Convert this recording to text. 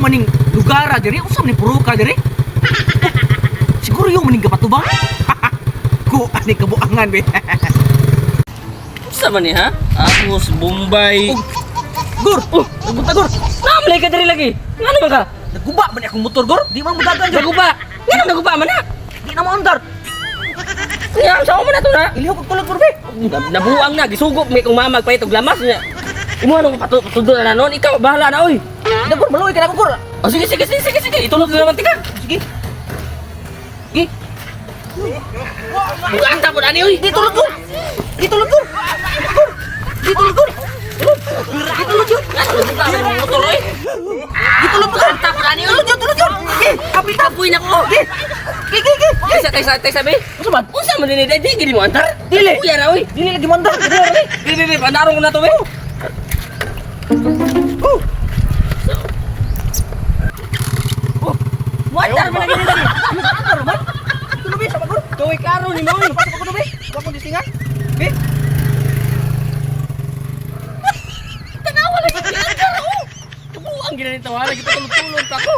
maning lugar diri? Unsa man ni puruka diri? Oh, siguro yung maning gapatubang. Ku ani kabuangan be. Unsa man ni ha? Agus Bombay. Oh, Gor, oh, nagbunta gor. Naamlay ka diri lagi. Ngano man ka? Naguba man ni akong motor gor. Di man mudagan jud. Naguba. Ngano naguba man na? Di na maundar. Nga sa man na to na. Ilihok og tulog gor be. Nabuang na gisugop may kong mama magpalit og lamas niya. Imo ano patudo na noon, ikaw bahala na oy. Di gor, maluoy ka na ako gor. Oh, sige sige sige sige sige, itulog na naman tika. Sige. Sige. Buang ta po ani oy. Di tulog gor. Di tulog gor. Gor. Di tulog gor. Di tulog jud. Ngano naguba man ang motor oy? Di tulog gor. Anta po ani oy. Tulog jud, tulog jud. Sige, kapit ta. Kapoy na ko. Sige. Sige, sige, sige. Taysa taysa taysa be. Unsa man? Unsa man dinhi di gid mo antar? Dili. Kuya na oy. Dili lagi mandar. Dili lagi. Bi bi bi, pandarong ko na to be. Oh. Oh. Mo antar man lagi dili. Andar man. Tulog be sa gor. Tuwi karo ni mo oy. Pasok ako be. Wa ko disingan. Be. Tanawa lagi di antar oh. Kabuang gina ni tawa lagi patulog-tulog pa ko.